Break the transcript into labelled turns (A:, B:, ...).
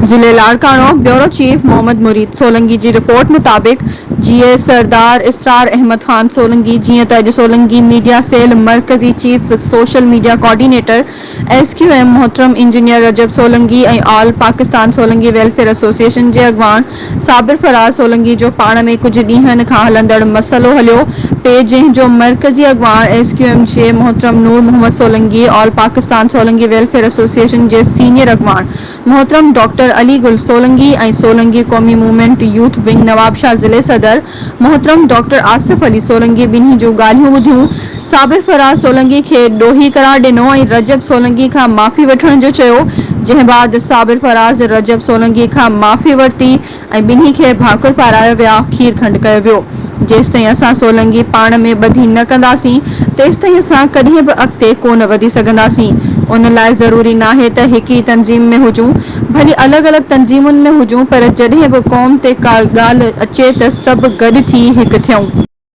A: ضلعي Larkana, bureau chief Muhammad مريد سولنگي جي رپورٽ مطابق جيئي سردار اسرار احمد خان سولنگي جيئن ته اڄ سولنگي ميڊيا سيل مرڪزي chief social media coordinator S Q M محترم engineer Rajab Solangi ۽ all Pakistan Solangi welfare association جي اڳواڻ صابر فراز سولنگي جو پاڻ ۾ ڪجهه ڏينهن کان هلندڙ مسئلو هليو پئي جنهن جو مرڪزي اڳواڻ ايس ڪيو ايم جي محترم Noor Muhammad Solangi all Pakistan Solangi welfare association جي سينيئر اڳواڻ محترم ڊاڪٽر علي گل سولنگي ۽ سولنگي قومي موومينٽ يوٿ ونگ نوابشاهه ضلعي صدر محترم ڊاڪٽر آصف علي سولنگي ٻنهي جون ڳالهيون ٻڌيون صابر فراز سولنگي کي ڏوهي قرار ڏنو ۽ رجب سولنگي کان معافي وٺڻ جو چيو جنهن بعد صابر فراز رجب سولنگي کان معافي ورتي ۽ ٻنهي کي ڀاڪر پارايو ويا، کير کنڊ ڪيو ويو. جيستائين اسان سولنگي پاڻ ۾ ٻڌي نه ڪنداسين، تيستائين اسان ڪڏهن به اڳتي ڪونه وڌي سگهنداسين. ان لاء ضروري ناهي ته هڪ ئي تنظيم ۾ هجون، ڀلي الڳ الڳ تنظيمن ۾ هجون پر جڏهن به قوم تي ڪا ڳالهه اچي ته سڀ گڏ ٿي هڪ ٿيون.